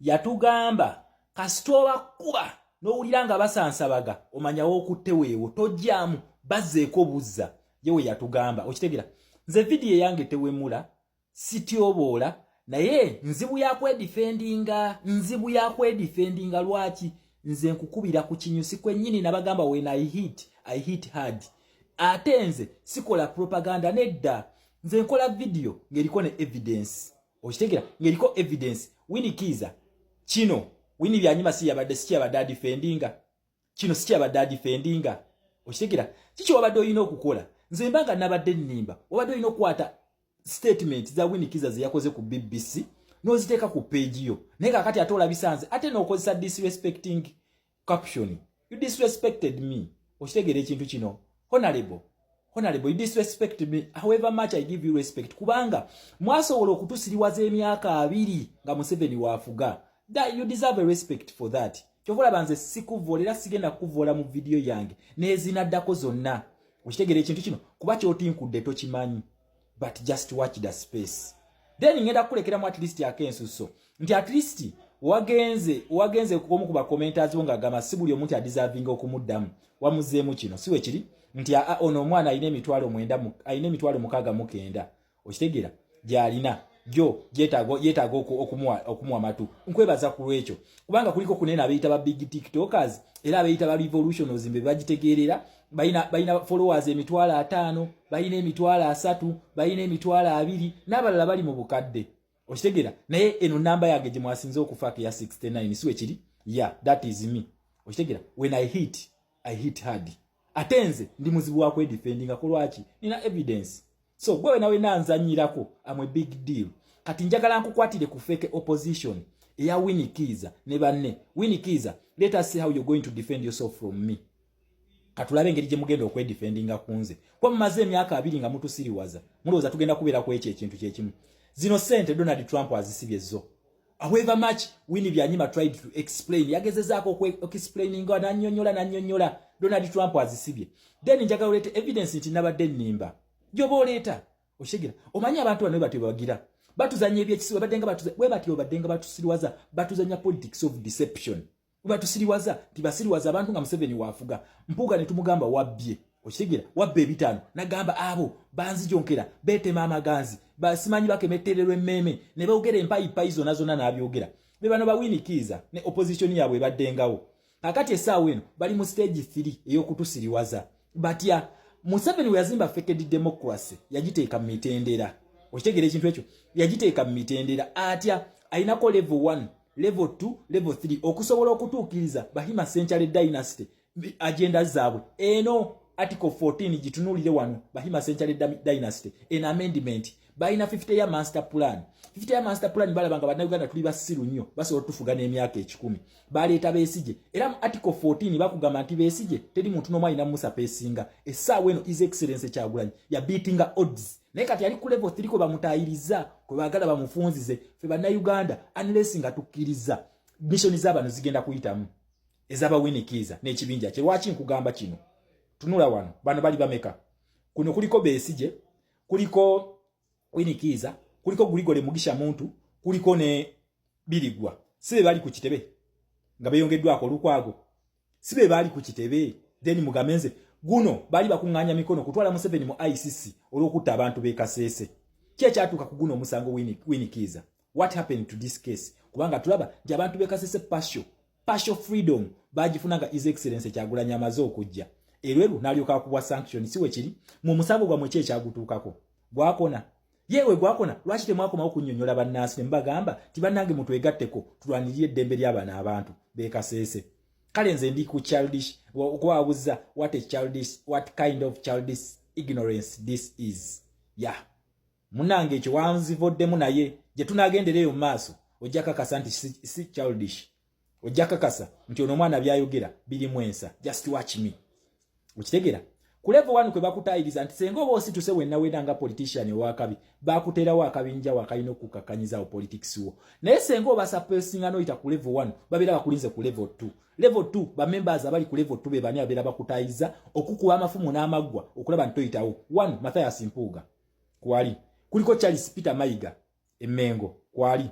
Yatugamba kasita obakuba n'owulira nga basansabaga, omanyawo okutte weewo, tojjaamu bazzeeko buzza. Ye we yatugamba. Okitegeera? Nze vidiyo eyange tewemula, sityoboola, naye nzibu yakwedifendinga, nzibu yakwedifendinga. Lwaki? Nze nkukubira ku kinyusi kwennyini. Nabagamba, when I hit, I hit hard. Ate nze sikola propaganda, nedda. Nze nkola vidiyo ng'eriko ne evidence. Okitegeera? Ng'eriko evidence. Winnie Kiiza, kino Winnie Byanyima si yabadde, si kyabadde adifendinga kino, si kyabadde adifendinga. Okitegeera? Kiki wabadde olina okukola? Nze mba nga nabadde nnimba, wabadde olina okukwata statement za Winnie Kiiza ze yakoze ku BBC n'oziteeka ku page yo. Naye kakati ate olabisanze ate n'okozesa disrespecting caption. You disrespected me. Okitegeera ekintu kino? Honorable, honorable, you disrespect me, however much I give you respect, kubanga mwasobola okutusiriwaza emyaka 20 nga Museveni waafuga. That you deserve a respect for that. Kyova olaba nze sikuvoola era sigenda kukuvoola mu vidiyo yange n'ezinaddako zonna. Okitegeera ekintu kino? Kuba kyotinkudde tokimanyi, but just watch the space. Then ngenda kukulekeramu at least akensuso nti at least wagenze omu ku bacommenters bo ng'agamba si buli omuntu adeservinga okumuddamu. Wamuzeemu kino, si we kiri? Nti aa, ono omwana alina 900, alina 609. Okitegeera? Gy'alina gyo yeetaaga okumuwa matu. Nkwebaza ku lwekyo, kubanga kuliko kunene abeeyita ba big TikTokers era abeeyita ba revolutionals mbe bagitegeerera. Balina followers 50,000, balina 30,000, balina 20,000, n'abalala bali mu bukadde. Okitegeera? Naye eno namba yange gye mwasinze okufaako eya 69, si wekiri? Yeah, that is me. Okitegeera? When I hit, I hit hard. Ate nze ndi muzibu wa kwedefendinga. Ku lwaki? Nina evidence. So gwe nawe nanzanyirako, am a big deal. Kati njagala nkukwatire ku fake opposition eya Winnie Kiiza ne banne. Winnie Kiiza, let us see how you're going to defend yourself from me. Katulabe engeri gye mugenda okwedefendinga ku nze, kuba mumaze emyaka 20 nga mutusiriwaza. Mulowooza tugenda kubeera ku ekyo ekintu kyekimu? Zino sente Donald Trump azisibye zo. However much Winnie Byanyima tried to explain, yagezezaako okuexplaininga, nannyonnyola, nannyonnyola, Donald Trump azisibye. Then njagala oleete evidence nti nabadde nnimba gyoba oleeta. Okitegeera? Omanyi abantu bano bwe batyo bagira batuzanya ebyekisiwa, bwe batyo badde nga batusiriwaza, batuzanya politics of deception. Batusiriwaza nti basiriwaza abantu nga Museveni waafuga. Mpuuga ne tumugamba wabbye. Okitegeera? Wabba 500, nagamba abo banzijonkera, beetema amaganzi, basimanyi bakemettererwa emmeeme, ne boogera empayipayi zonna zonna n'abyogera. Be bano ba Winnie Kiiza ne opposition yaabwe ebaddengawo. Kakati essaawa eno bali mu stage 3 ey'okutusiriwaza. Batya? Museveni we yazimba fake democracy, yagiteeka mu mitendera. Okitegeera ekintu ekyo? Yagiteeka mu mitendera. Atya? Ayinako level 1, level 2, level 3, okusobola okutuukiriza Bahima Century Dynasty agenda zaabwe. Eno article 14 gitunuulire wano, Bahima Century Dynasty eno amendment. Balina 50 year master plan. 50 year master plan, balaba nga Bannayuganda tuli basiru nnyo, basobola otufuga n'emyaka 100. Baleeta Besigye, era mu article 14 bakugamba nti Besigye teri muntu n'omu alina musapeesinga. Essaawa eno His Excellence Kyagulanyi yabeatinga odds, naye kati ali ku level 3 kwe bamutaayiriza, kwe baagala bamufunzize. Ffe Bannayuganda, unless nga tukkiriza, mission z'abano zigenda kuyitamu, ez'aba Winnie Kiiza n'ekibinja kye. Lwaki nkugamba kino? Tunula wano, bano bali bameka? Kuno kuliko Besigye, kuliko Winnie Kiiza, kuliko Gregory Mugisha Muntu, kuliko ne Birigwa. Si be bali ku kitebe nga beyongeddwako Olukwago? Si be baali ku kitebe? Then mugamenze guno baali bakuŋŋaanya mikono kutwala Museveni mu ICC olw'okutta abantu b'e Kaseese. Ki ekyatuuka ku guno omusango, Winnie Kiiza? What happened to this case? Kubanga tulaba nti abantu b'e Kasese partial freedom bagifuna nga His Excellence Kyagulanyi amaze okujja erweru n'alyoka akubwa sanction. Si we kiri? Mu musango gwammwe ki ekyagutuukako? Gwakona yewe, gwakona. Lwaki temwakomawo kunnyonnyola bannansi ne mubagamba ti bannange mutwegatteko tulwanirire eddembe ly'abano abantu b'e Kaseese? Kale nze ndi ku childish okubabuuza, what kind of childish ignorance this is? Ya munange, ekyo wanzivoddemu, naye gye tunaagendera eyo mu maaso ojja kakasa nti si childish. Ojja kakasa nti ono omwana byayogera birimu ensa. Just watch me. Okitegeera? Ku level 1 kwe bakutayiriza nti senga oba osituse wenna wena nga politician owakabi, bakuteerawo akabinja wakalina okukakkanyizawo politics wo. Naye senga oba surpassinga n'oyita ku level 1, babeera bakulinze ku level 2. Level 2, bamembers abali ku level 2 be bani abeera bakutayiza okukuba amafumu n'amaggwa okulaba nti toyitawo? 1, Mathias Mpuuga kwali, kuliko Charles Peter Mayiga Emmengo kwali.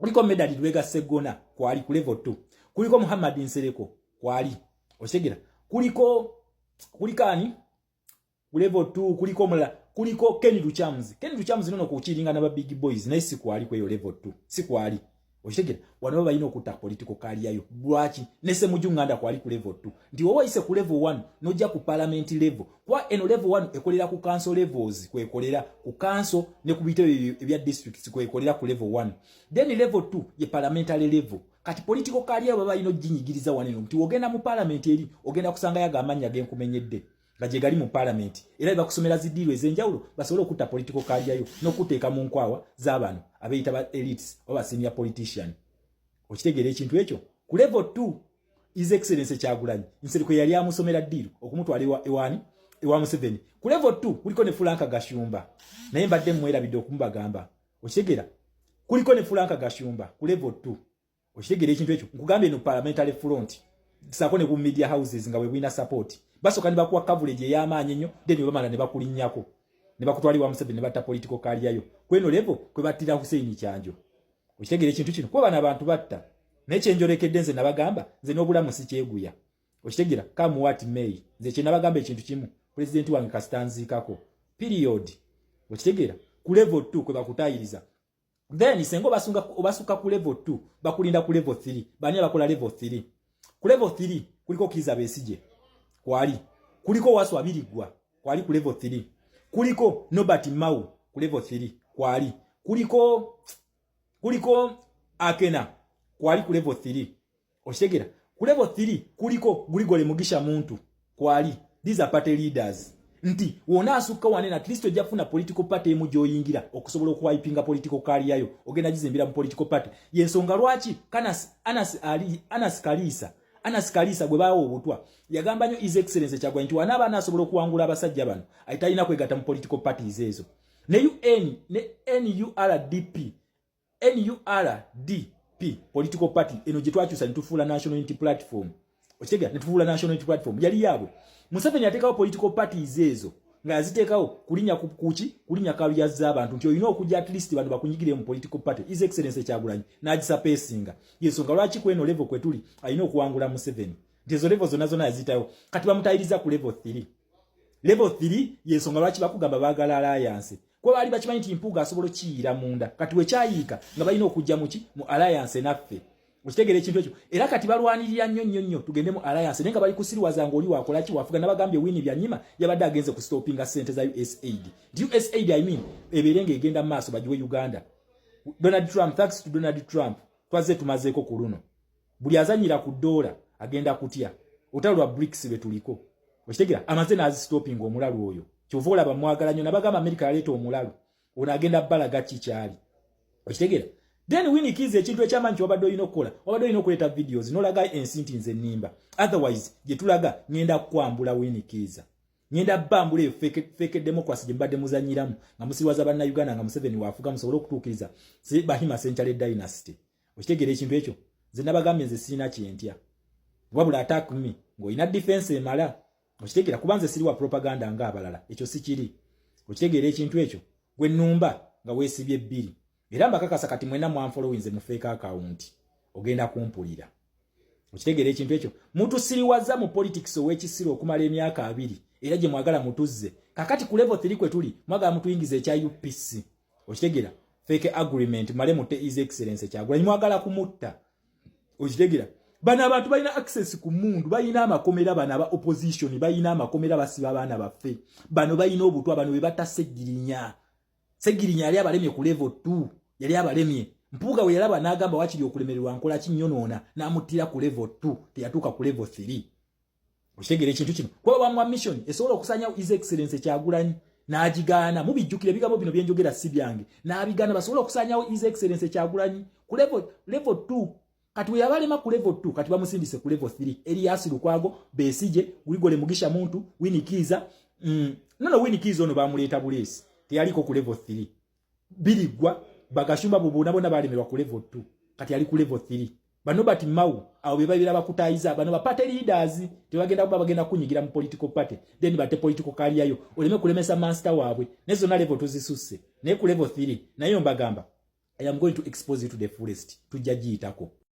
Kuliko Medard Lubega Sseggona, kwali ku level 2. Kuliko Muhammad Nsereko, kwali. Okitegera? Kuliko ani ku level 2? Kuliko omulala, kuliko Ken Lukyamuzi. Ken Lukyamuzi nono kukiringa naba big boys, naye si kwali kweyo level 2, si kwali. Okitegera? Wano baba balina okutta political career yo. Lwaki ne Ssemujju Nganda kwali ku level 2? Nti woba oyise ku level 1, nojja ku parliament level, kuba eno level 1 ekolera ku council levels, kwekolera ku council ne ku bitebe ebya districts, kwekolera ku level 1. Then level 2 ye parliamentary level. Kati political career baba balina oginyigiriza wano eno, nti ogenda mu parliament eri ogenda kusangayo ago amannya genkumenyedde nga gye gali mu parliament, era bakusomera zi deal ez'enjawulo basobole okutta political career yo n'okuteeka mu nkwawa z'abano abeeyita ba elites oba senior politician. Okitegeera ekintu ekyo? Ku level 2, His Excellence Kyagulanyi, Nsereko yali amusomera deal okumutwala ewani, ewa Museveni. Ku level 2 kuliko ne Frank Gashumba, naye mbadde mwerabidde okumubagamba. Okitegeera? Kuliko ne Frank Gashumba ku level 2. Okitegeera ekintu ekyo? Nkugambye, eno parliamentary front saako ne ku media houses nga bwe bulina support, basooka ne bakuwa coverage ey'amaanyi ennyo, then bwe bamala ne bakulinnyako ne bakutwala ewa Museveni ne batta political career yo. Kweno level kwe battira Hussein Kyanjo. Okitegeera ekintu kino? Kuba bano abantu batta, naye kyenjolekedde, nze nabagamba, nze n'obulamu sikyeguya. Okitegeera? Come what may, nze kye nabagamba ekintu kimu, pulezidenti wange kasita nziikako, period. Okitegeera? Ku level 2 kwe bakutayiriza. Then senga obasukka ku level 2, bakulinda ku level 3. Bani abakola level 3? Ku level 3 kuliko Kiza Besigye, kwali. Kuliko Waswa Birigwa, kwali ku level 3. Kuliko Norbert Mao ku level 3, kwali. Kuliko Akena, kwali ku level 3. Okitegera? Ku level 3 kuliko Gregory Mugisha Muntu, kwali. These are party leaders, nti wona asukka wanene, at least ojja kufuna political party emu gy'oyingira okusobola okuwipinga political career yo, ogenda gizimbira mu political party. Yensonga lwaki Anas, Ali, Anas Kalisa, Anas Kalisa gwe baawa obutwa, yagamba nnyo His Excellence Kyagulanyi nti wanaaba anaasobola okuwangula abasajja bano, ayitalina kwegatta mu political parties ezo. Ne UN ne NURDP, NURDP political party eno gye twakyusa ne tufuula National Unity Platform. Okitegera? Ne tufuula National Unity Platform, yali yaabwe. Museveni yateekawo political parties ezo nga yaziteekawo kulinnya kuki? Kulinnya career z'abantu, nti olina okujja at least bantu bakunyigire mu political party. His Excellence Kyagulanyi n'agisuppressinga. Yensonga lwaki kweno level kwe tuli alina okuwangula Museveni, nti ezo level zonna zonna yazitayo. Kati bamutayiriza ku level 3. Level 3 yensonga lwaki bakugamba baagala alliance, kuba baali bakimanyi nti Mpuuga asobola okiyira munda. Kati wekyayiika nga balina okujja muki? Mu alliance naffe. Okitegeera ekintu ekyo? Era kati balwanirira nnyo nnyo nnyo tugende mu alliance, naye nga bali kusiriwaza nga oli wakola ki? Wafuga. Nabagambye, Winnie Byanyima yabadde agenze ku stoppinga sente za USAID, nti USAID, I mean, ebeere ng'egenda mu maaso, bagiwe Uganda. Donald Trump, thanks to Donald Trump, twazze tumazeeko ku luno. Buli azanyira ku ddoola agenda kutya olutalo lwa BRICS lwe tuliko. Okitegeera? Amaze n'azistoppinga omulalu oyo. Kyova olaba mwagala nnyo. Nabagamba, Amerika yaleeta omulalu ono, agenda balaga ki kyali. Okitegeera? Then Winnie Kiiza, ekintu ekyamaanyi kyewabadde olina okukola, wabadde olina okuleeta videos n'olaga ensi nti nze nnimba. Otherwise gye tulaga ŋŋenda kukwambula. Winnie Kiiza, ŋŋenda bbambula eyo fake democracy gye mbadde muzanyiramu nga musirwaza Bannayuganda nga Museveni waafuga, musobole okutuukiriza Bahima Century Dynasty. Okitegeera ekintu ekyo? Nze nabagambye, nze sirina kyentya, wabula attack me ng'olina defense emala. Okitegeera? Kuba nze siri wa propaganda ng'abalala, ekyo sikiri. Okitegeera ekintu ekyo? Gwe nnumba nga weesibye bbiri, era mbakakasa kati mwenna mwanfollowinze mu fake account, ogenda kumpulira. Okitegeera ekintu ekyo? Mutusiriwaza mu politics ow'ekisiru okumala emyaka 20, era gye mwagala mutuzze kakati ku level 3 kwe tuli. Mwagala mutuyingiza ekya UPC. Okitegeera? Fake agreement, male mutte His Excellence Kyagulanyi, mwagala kumutta. Okitegeera? Bano abantu balina access ku mundu, balina amakomera. Bano aba opposition balina amakomera, basiba abaana baffe. Bano balina obutwa, bano be batta Segirinya. Segirinya yali abalemye ku level 2, yali abalemye. Mpuuga we yalaba n'agamba wakiri okulemererwa nkola kinnyonoona, n'amuttira ku level 2, teyatuuka ku level 3. Okitegeera ekintu kino? Kuba bamuwa mission esobola okusanyawo His Excellence Kyagulanyi, n'agigaana. Mubijjukira, ebigambo bino byenjogera si byange. N'abigaana basobole okusanyawo His Excellence Kyagulanyi ku level 2. Kati we yabalema ku level 2, kati bamusindise ku level 3. Erias Lukwago, Besigye, Gregory Mugisha Muntu, Winnie Kiiza. Nono Winnie Kiiza ono bamuleeta buleesi, teyaliko ku level 3. Birigwa, Bagashumba, bobona bona balemerwa ku level 2, kati ali ku level 3. Bano bati Mao abo be babira bakutayiza. Bano ba party leaders tebagenda kuba bagenda kunyigira mu political party, then bate political career yo, oleme kulemesa master waabwe. Ne zonna level tuzisusse, naye ku level 3 naye mbagamba. I am going to expose you to the fullest. Tujja giyitako.